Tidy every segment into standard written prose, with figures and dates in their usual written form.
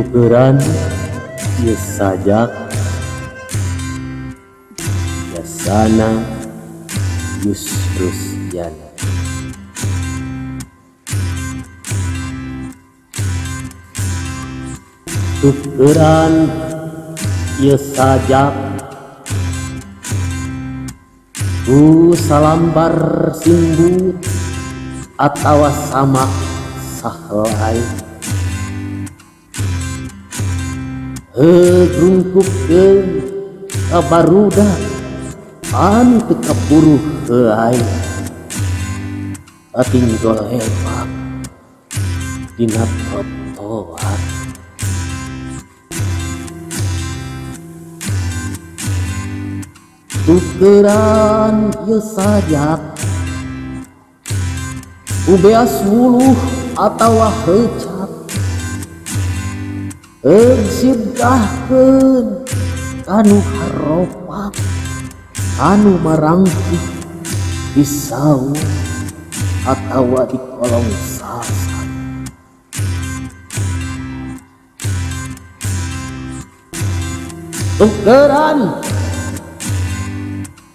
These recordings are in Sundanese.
Tukeran ieu sajak Yasana Yusrusyana. Tukeran ieu sajak ku salambar simbut atawa samak sahelai. Heug rungkupkeun ka barudak anu teu kaburuh heuay. Ating golepak dina trotoar. Tukeran ieu sajak ku beas wuluh atawa heucap. Heug sidahkeun kanu haropak anu marangkih di saung atawa di kolong sasar. Tukeran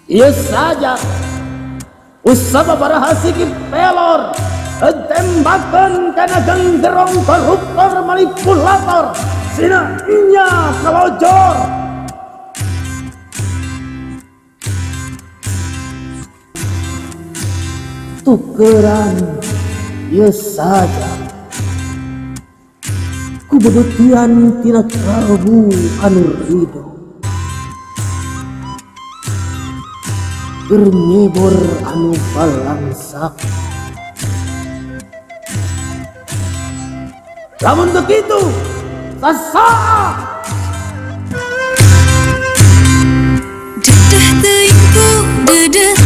ieu sajak usaba barahasiki pelor tembakan kana genggerong koruptor manipulator sina inya kalojor. Tukeran ieu sajak ku bedutian tina kalbu anu ridho. Keur nyebor anu balangsak. Lamun begitu sasaa Dedeh teuing ku dedeh